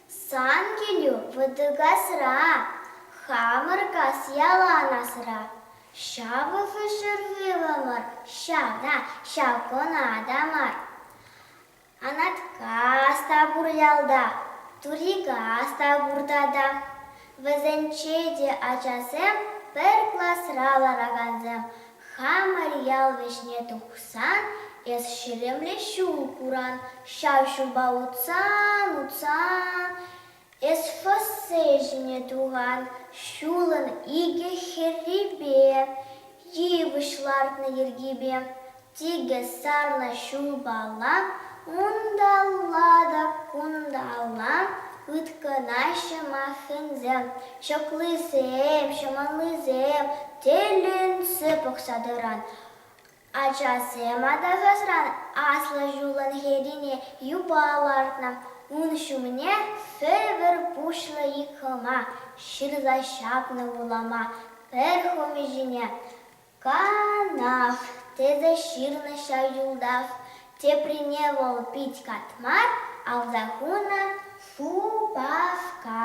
Сан килӳ Вӑтӑкасра, хамӑр кас ялан асра. Ҫавӑ ҫӗршывӑмӑр ҫав та, ҫав кӑна та мар. Анаткас та пур ялта, Турикас та пур тата. Вӗсенче те ачасем пӗр класра ларакансем хамӑр ял вӗҫне тухсан эс ҫеремлӗ ҫул куран, ҫав ҫулпа утсан-утсан эс шоссе ҫине тухан, ҫулӑн икӗ хӗррипе йывӑҫ лартнӑ йӗркипе тикӗс сарнӑ ҫулпала унталла та кунталла ыткӑнаҫҫӗ маххӗнсем, ҫӑклисем, ҫӑмӑллисем тӗлӗнсе пӑхса тӑран. Ачасем аташасран аслӑ ҫулӑн хӗррине юпа лартнӑ, ун ҫумне шӗвӗр пуҫлӑ ик хӑма ҫырса ҫапнӑ вулама пӗр хӑми ҫине Канах, тесе ҫырнӑ ҫав юлташ. Теприне вӑл пит катмар, алса хунӑ Шупашкар.